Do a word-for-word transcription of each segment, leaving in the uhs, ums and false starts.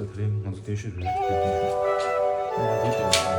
དེ་རིང་ང་ཚོ་བརྟན་བཞུགས་རེད། བརྟན་བཞུགས།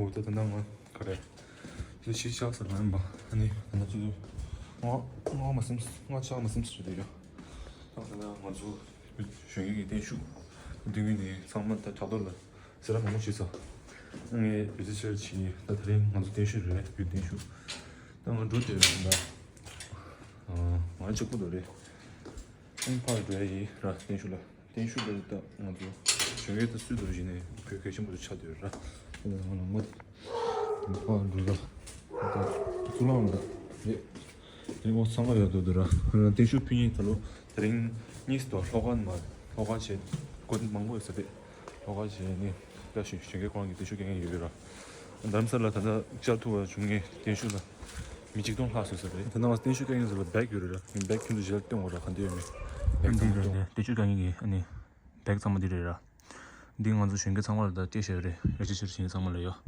འོ་ད་ད་ནང་ང་ག་རེ། ད་ཤི་ཆགས་ས་ལ་ཡིན་པ། ཨ་ནི་ད་ང་ཚོ་ང་ང་མ་སེམས་ང་ཆགས་མ་སེམས་སུ་རེད་ཡོད། ད་ད་ང་ཚོ་གཞོན་སྐྱེས་ཀྱི་བརྟན་བཞུགས་འདི་ངོས་ནས་ཚང་མ་ད་དྲ་ཐོག་ལ་ཟེར་ར་མང་པོ་ཞུས་ཚར། ངས་བེད་སྤྱོད་ཆེར་བྱས། ད་དེ་རིང་ང་ཚོ་བརྟན་བཞུགས་རེད། བརྟན་བཞུགས། ད་ང་འགྲོ་དེ་རེད་ད། ང་གཅིག་པུ་དོ་རེད། ཨང་ཕར་འགྲོ་ཡ་ཡིན་ར། བརྟན་བཞུགས་ལ། བརྟན་བཞུགས་ལ་ད་ང་ཚོ་གཞོན་སྐྱེས་ད་སུས་དོ་བྱས་ནས་གལ་གལ་ཆེན་པོ་ཆགས་བསྡད་ར། ང་ལ་ངོ་ཕར་འགྲོ་ར། ད་ཚུར་ལངས་ད་རེད། དེ་ངོ་ཚང་མ་ཡོད་དོ་དོ་ར། བརྟན་བཞུགས་ཕུལ་ཉིན་ད་ལོ་དེ་རིང་གཉིས་སུ་དོ་ལྷོ་ཁ་ནས་མར་ལྷོ་ཁ་བྱས་སྒོ་མང་པོ་ཡོད་ས་རེད། ལྷོ་ཁ་བྱས་ནས་ད་གཞོན་གཞོན་སྐྱེས་ཁོ་རང་གི་བརྟན་བཞུགས་སྐད་ཡིག་ཡོད་ར། རྡ་རམ་ས་ལ་ད་ལྟ་བཅར་ཐུབ་པ་བྱུང་ངས་བརྟན་བཞུགས་ལ། མི་གཅིག་སྟོང་ལྷག་བཟོས་ས་རེད། ད་ནང་བརྟན་བཞུགས་སྐད་ཡིག་ཟེར་བ་བེག་ཡོད་རེད་ར། ངས་བེག་ཁྱོད་ཚོ་རྗེས་ལ་སྟོན་དགོས་ར། ག་འདི་ཡོད་མེད། བེག་ཚང་མ་སྟོན། བརྟན་བཞུགས་སྐད་ཡིག་གི་ཨ་ནི་བེག་ཚང་མ་འདི་རེད་ར། འདི་ང་ཚོ་གཞོན་སྐྱེས་ཚང་མ་ལ་ད་སྤྲད་བཞག་རེད། རེ་ཅི་ཆེར་བཞིན་ཚང་མ་ལ་ཡོད།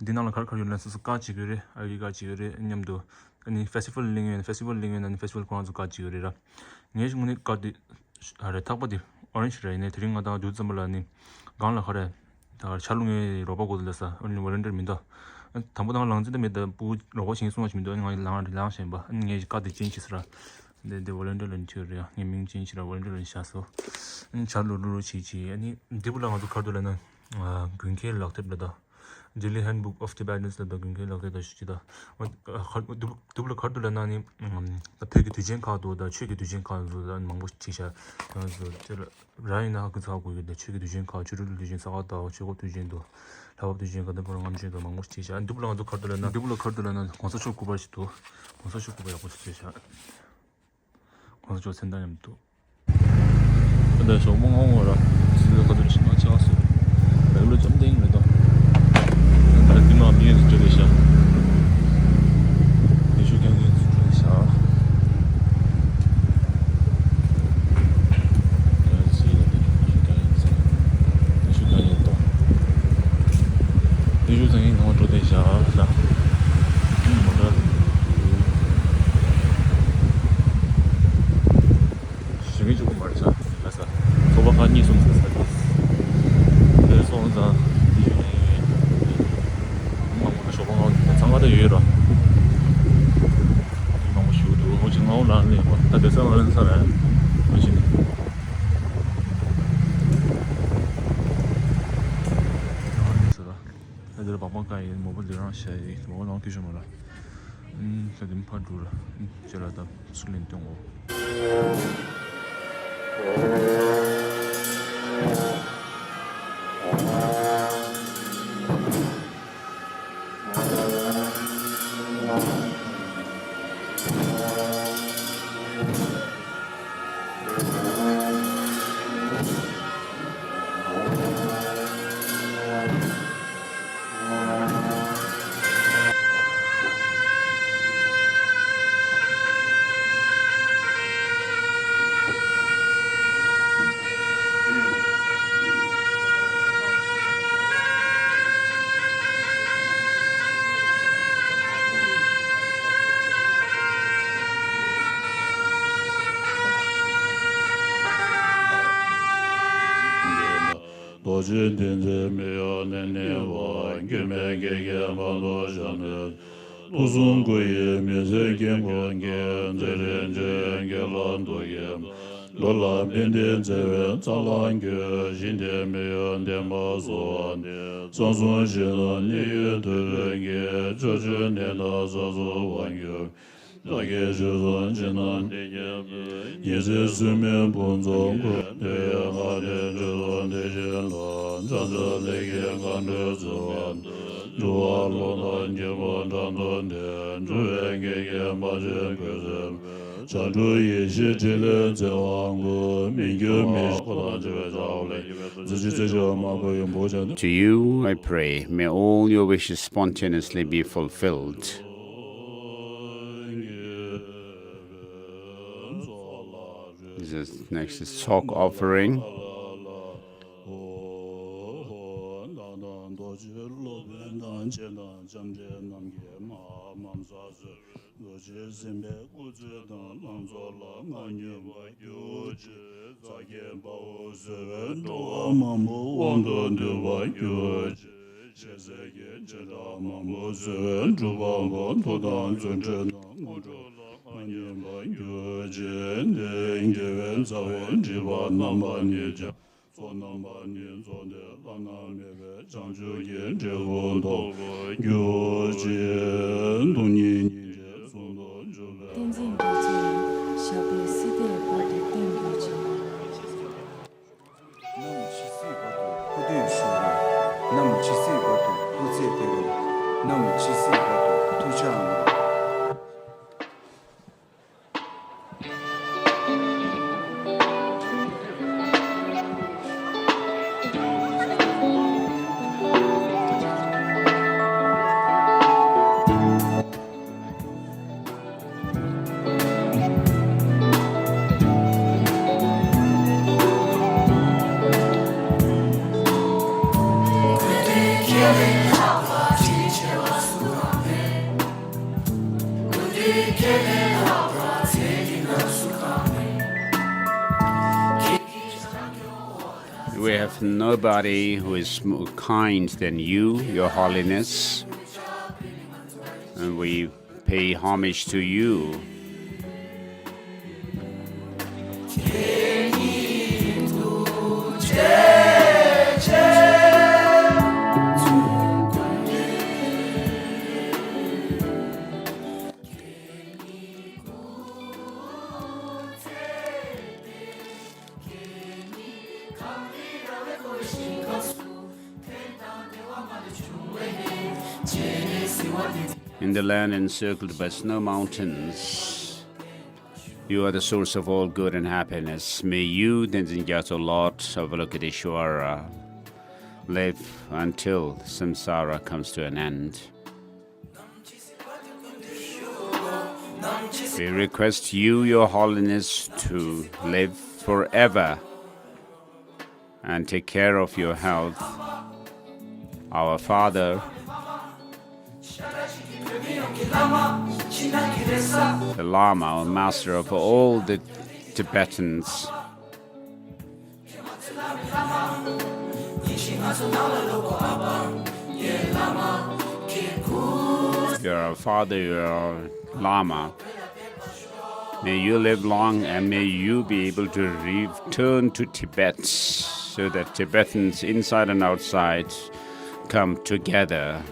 འདི་ནང་ལ་ག་རེ་ག་རེ་ཡོད་ལབ་ན་སོ་སོ་ཀར་གཅིག་ཡོད་རེད། ཨའི་ཌི་ཀར་གཅིག་ཡོད་རེད། མཉམ་དུ་ཨ་ནི་ཕེ་སི་ཊི་བལ་གླེང་ཡོད་ན་ཕེ་སི་ཊི་བལ་གླེང་ཡོད་ན་ཨ་ནི་ཕེ་སི་ཊི་བལ་ཁོ་རང་ཚོ་ཀར་གཅིག་ཡོད་རེད་ར། ངའི་དངོས་གནས་ཀར་འདི་ཨ་རེད། ཐག་པ་འདི་ཨོ་རེན་ཇི་རེད། ཡིན་ནའི་དེ་རིང་ང་དང་དུས་ཙམ་པ་ལ་ནི་སྒང་ལ་ག་རེ་ད་གར་ཆ་ལུགས་ངའི་རོགས་པ་དགོས་འདུག་ལབ་ས། ཨ་ནི་ཝོ་ལན་ཊིར་མི་འདུག་དང་པོ་དང་ལངས་ཚུལ་ད་མེད། ད་སྤུ་གུ་རོགས་པ་བྱེད་སོང་བ་ཞིག་མི་འདུག་ཨ་ནི་ང་ལངས་ལངས་བཞིན་པ། ཨ་ནི་ངས་ཀར་འདི་ཅེན་ཇི་བྱས་ས་ར། འདི་འདི་ཝོ་ལན་ཊིར་ལ་ནི་ཁྱེར་ཡོད་རེད། ཡ་ངའི་མིང་ཅེན་ཇི་བྱས་ར་ཝོ་ལན་ཊིར་ལ་ནི་བཞག་སོང་། ཨ་ནི་ཆ་ལུགས་ལུགས་ལུགས་བྱེད་ཀྱི། ཨ་ནི་འདི་བུ་ལ་ང་ཚོ་ག་རེ་འདུག་ལབ་ན། དགུན་ཁའི་ལག་དེབ་ལ་ད། Delhi Handbook of Tibetans ལབ་ད་དགུན་ཁའི་ལག་དེབ་ད་ཞུ་ཅི་ད། ཨ་ཁ་དུབ་དུབ་ལ་ག་རེ་འདུག་ལབ་ན་ནི། ད་བོད་ཀྱི་དུས་ཆེན་ཁག་འདུག་ད་ཆོས་ཀྱི་དུས་ཆེན་ཁག་འདུག་ད་མང་པོ་བྲིས་ཤག་ང་ཚོ་དེ་ལ་ར་ཡིན་ན་ཧ་གི་ཚ་དགོས་ཡོད། ད་ཆོས་ཀྱི་དུས་ཆེན་ཁག་ཆོ་འཕྲུལ་དུས་ཆེན་ས་ག་ཟླ་བ་ཆོས་འཁོར་དུས་ཆེན་འདུག་ལྷ་བབས་དུས་ཆེན་ག་ད་བོ་རང་ངམ་ཆེན་འདུག་མང་པོ་བྲིས་ཤག་དུབ་ལ་ང་ཚོ་ག་རེ་འདུག་ལབ་ན། དུབ་ལ་ག་རེ་འདུག་ལབ་ན་གོང་ས་མཆོག་སྐུ་པར་ཞིག་འདུག་གོང་ས་མཆོག་སྐུ་པར་ཡག་པོ་ཞིག་བྲིས་ཤག་གོང་ས་མཆོག་མཚན་རྟགས་མཉམ་འདུག་ད་ཞོགས་པ་སྔ་པོ་ར། ཆུ་ཚོད་ཁ་ཐུག་ཕྱི་མ་ཆགས་སོང་། བོད་ལོ་བཅོམ་ལྡན་རེད་དོ། ད་འདི་མ་མི་ཡོད་ཅོ་ལེ་ཤ། དེ་ཤུ་ཀྱང་ཡོད་ཅོ་ལེ་ཤ། ད་ཅི་ཡོད་དེ་ཤུ་ཀྱང་ཡོད་ཅོ། དེ་ཤུ་ཀྱང་ཡོད་དོ། དེ་ཤུ་ཀྱང་ཡོད་ནང་འགྲོ་དེ་ཤ་ཤ། མོ་ཊ། ཞེ་གི་བཅུག་གི་མ་རེད་ཤག་ལ་ས། ཚོགས་པ་ཁག་གཉིས་གསུམ་ཟེར་ས་དེ། དེ་སོང་ཙང་དེ་ཡོད་ནས་ཡོད། མང་པོ་ན་ཞོགས་པ་ང་ཚང་མ་ད་ཡོད་ར། མང་པོ་ཞུ་འདུག་ཧོ་ཅི་ང་འོ་ལ་ལེ་བ་ད་དེ་ས་ང་ལེ་ས་ར། ཧོ་ཅི་ནི། ང་ལེ་ས་ར། ད་དེ་ར་བག་མ་ཀ་ཡིན་མོ་པ་ལི་རང་ཤ་ཡིན་མོ་པ་ལང་ཀི་ཤོ་མ་ར། ཨུམ། ད་དེ་མ་ཕར་འགྲོ་ར། ཨུམ། ཅེ་ལ་ད་སུ་ལེན་ཏོང་འོ། རྡོ་རྗེ་འདི་འཛིན་མི་གཡོ་ནས་ནི་བ། སྒྱུ་མའི་གེགས་ཀྱིས་མ་ལུས་བཞག་ནས། དུག་གསུམ་སྐུ་ཡི་མི་བཟད་ཀྱི་མགོན་གྱིས། མཛད་རིམ་བརྗོད་དགེ་ལ་འདུག་གམ། འགྲོ་ལ་ཕན་བདེའི་བརྩེ་བའི་རྩལ་ལ་འགྱུར། ཞི་བདེ་མི་གཡོ་བདེན་པ་གསོལ་བ་འདེབས། གསང་གསུམ་ཞིང་དུ་གནས་ཡུལ་དུ་རུང་གི། ཕྱོགས་བཅུའི་གནས་དང་ས་སོགས་དབང་སྒྱུར། བདག་གིས་ཆོས་སུ་ཕྱི་ནང་འདི་སྐད་དུ། ཉི་ཚེ་སྲིད་མེད་ཕུན་སུམ་ཚོགས། འདོད་ཡོན་དགའ་སྟོན་ཆོས་སུ་འདི་བཞིན་ལ། བྱང་ཆུབ་ལས་ཀྱི་མཁའ་འགྲོའི་ཚུལ་ཁྲིམས་དང་། འགྲོ་བ་ཀླུ་དང་དཀྱིལ་འཁོར་འགྲམ་དུ་བསྟེན། འགྲོ་བའི་དགེ་རྒན་དཔའ་ཆེན་བཀོད་ཟིན་པའི། བྱང་ཆུབ་ཡེ་ཤེས་ཕྲིན་ལས་བྱེ་བ་འགུགས། མི་འགྱུར་མི་ཤིགས་འཁོར་དང་བཅས་པའི་བྱ་བ་ལས། རྫུ་འཕྲུལ་རྩལ་ཆེ་བ་དམར་པོ་ཡི་འབུམ་ཕྲག་དང་། To you I pray, may all your wishes spontaneously be fulfilled. This is, next is chalk offering. རྡོ་རྗེ་སེམས་དཔའི་སྐུ་ཚེ་དང་ལང་ཚོ་ལ་མངའ་བརྙེས་པར་གྱུར་ཅིག །ཛ་གི་དཔའ་བོས་གསོད་པའི་འགྲོ་བ་མང་པོ་དབང་དུ་འདུས་པར་གྱུར་ཅིག །ཞལ་ཟས་ཀྱི་བྱེ་བྲག་མང་པོས་གསོལ་བའི་སྒྲུབ་པ་པོ། མཐུ་དང་བརྩོན་འགྲུས་དང་དངོས་གྲུབ་ལ་མངའ་བརྙེས་པར་གྱུར་ཅིག །དེ་ཡི་དགེ་བའི་རྩ་བའི་སྒྲིབ་པ་རྣམ་པ་གཉིས་ཀྱང་། ཚོགས་རྣམ་པ་གཉིས་རྫོགས་ཏེ་བླ་ན་མེད་པའི་བྱང་ཆུབ་ཀྱི་འབྲས་བུ་ཐོབ་པར་གྱུར་ཅིག །སྟོང་ཉིད་སྙིང་རྗེ་ཟུང་དུ་འཇུག་པའི། བསྟན་འཛིན་རྡོ་རྗེ་ཞབས་པད་སྲིད་མཐའི་བར་དུ་བརྟན་གྱུར་ཅིག །ནམ་ཇི་སྲིད་བར་དུ་སྐུ་སྟོད་ཞུ་རོགས། ནམ་ཇི་སྲིད་བར་དུ་སྐུ་ཚེ་བརྟན་རོགས། ནམ་ཇི་སྲིད་བར་དུ་ཐུགས་ཅག་ངུ་རོགས། We have nobody who is more kind than you, Your Holiness, and we pay homage to you. In the land encircled by snow mountains, you are the source of all good and happiness. May you, Tenzin Gyatso, Lord Avalokiteshvara, live until samsara comes to an end. We request you, Your Holiness, to live forever and take care of your health. Our father, the Lama, our master of all the Tibetans, you're our father, you're our Lama. May you live long and may you be able to return to Tibet so that Tibetans inside and outside come together.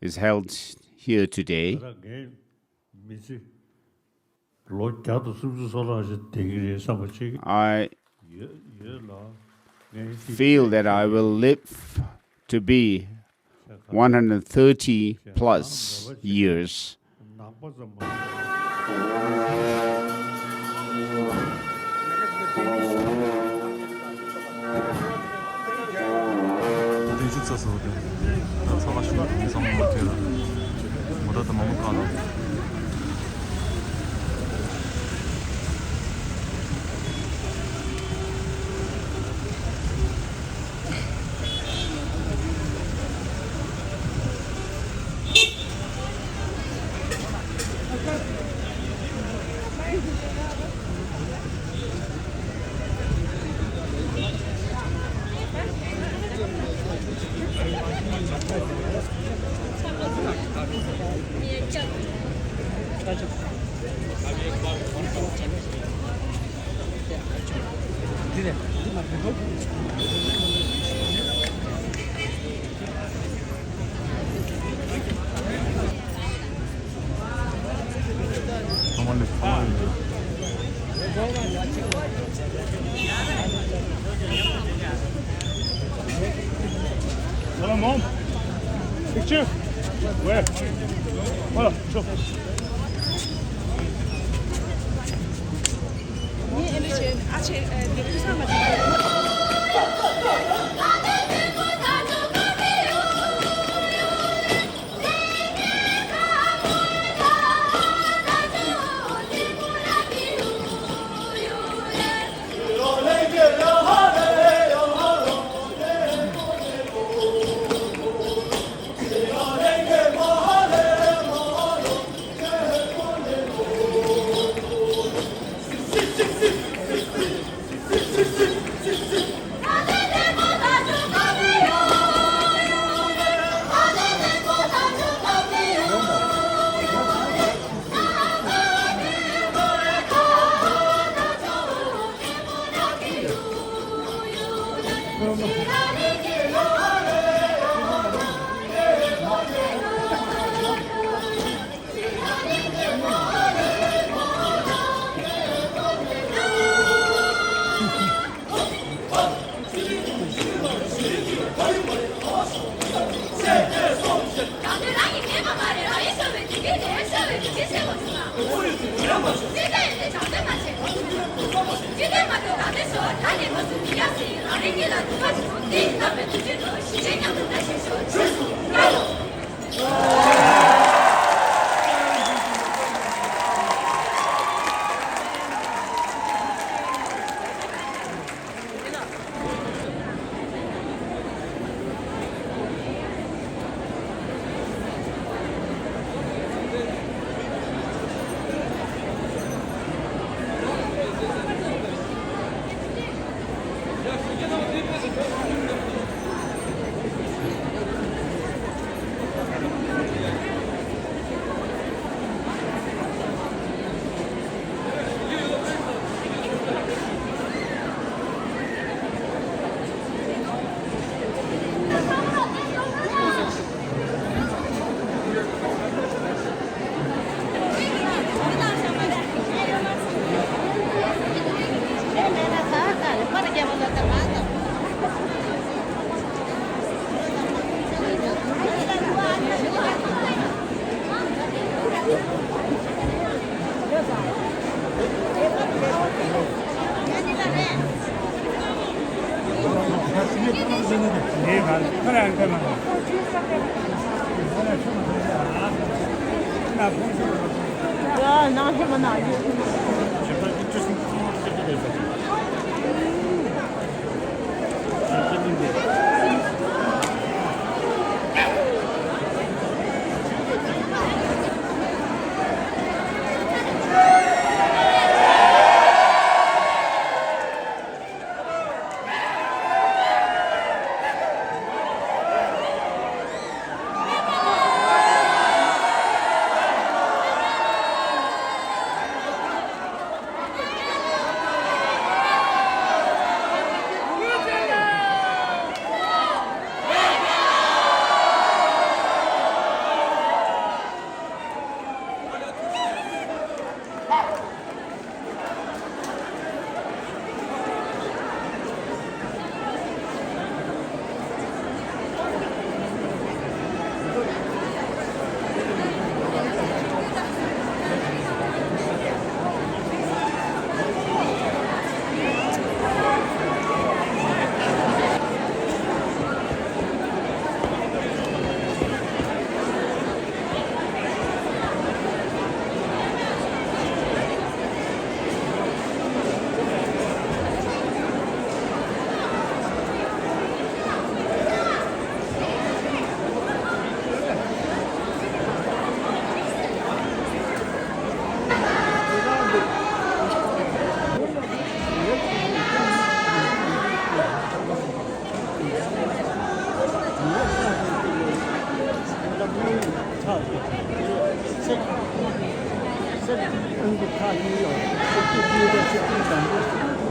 Is held here today. ད་ངའི་མི་ཚེ་ལོ་བརྒྱ་དང་སུམ་ཅུ་སོ་ལྔ་ཞིག་བསྡད་ཀྱི་རེད་བསམ་པ་ཅིག I ཡོད་ཡོད་ལ། ངའི་feel that I will live to be one hundred thirty plus years. ནང་པ་ཙམ་མ། དེ་ཅི་ཚ་སོ་དེ། ད་ཚ་བ་ཞུ་དེ་བསམ་མ་ཐོས་ལ། མོ་ད་ད་མ་མོ་ཁ་ལ། Voilà, maman. Picture. Ouais. Voilà, chaud. ཨང་ཀི་ཁག་གཉིས་ཡོད། ཆིག་སྟོང་གཉིས་དང་ཆིག་སྟོང་དང་པོ།